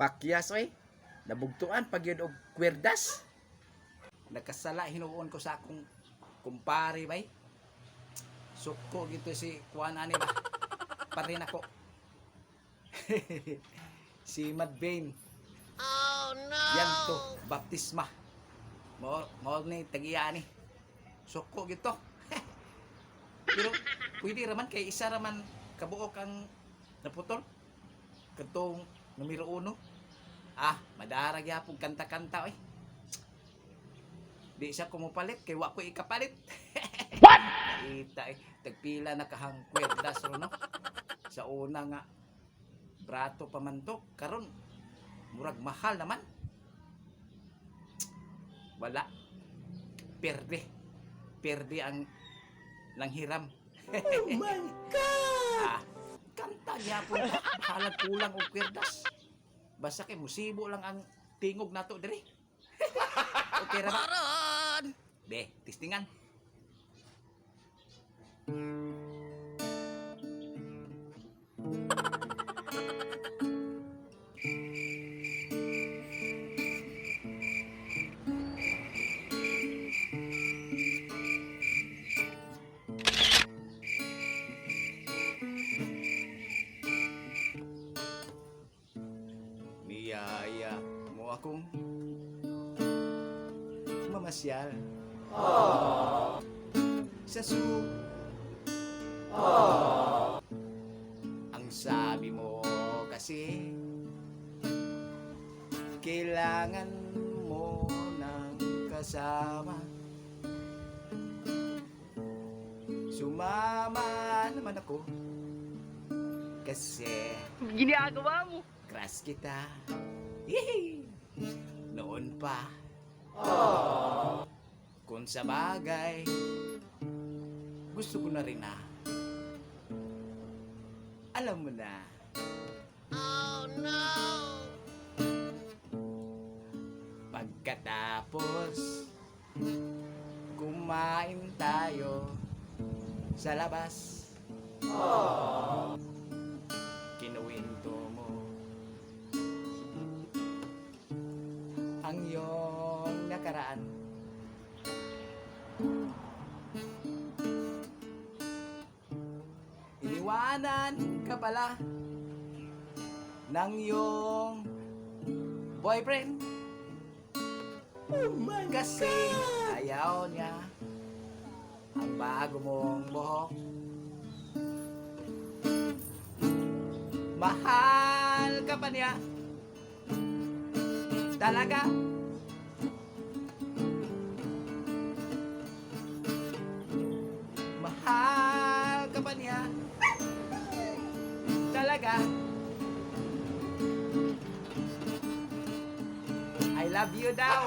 Pakyas oy. Nabugtuan pag yun og kwerdas. Nakasala hinuon ko sa akong kumpare bay. Suko gito si kuan ani ba. Parin ako. Si Madbane. Oh no! Yan to, baptisma. Mo mo ni tagiya ni. Suko gito. Pero pwede raman kay isa raman kabuok ang naputol. Katong numero uno. Ah, madara gyapon kanta-kanta oy. Di siya kumupalit kay wa ko ikapalit. What? Ita eh, tagpila na kahang kwerdas ro no. Sa una nga brato pa man to karon murag mahal naman. Wala. Perde. Perde ang langhiram. Oh my God! Ah, kanta gyapon ta. Halag kulang og kwerdas. Basta kay musibo lang ang tingog nato diri. Okay ra ba? Maron! Be, tistingan. Niyaya mo akong mamasyal sa zoo. Ang sabi mo kasi, kailangan mo ng kasama. Sumama naman ako kasi Ginagawa mo! crush kita. Yehey! Noon pa. Kung sa bagay, gusto ko na rin na. Alam mo na. Oh no! Pagkatapos, kumain tayo sa labas. Kinuwento mo ang iyong nakaraan. Iniwanan ka pala ng iyong boyfriend. Oh my Kasi God! ayaw niya ang bago mong buhok. Mahal ka pa niya. Talaga. Mahal ka pa niya. Talaga. I love you daw.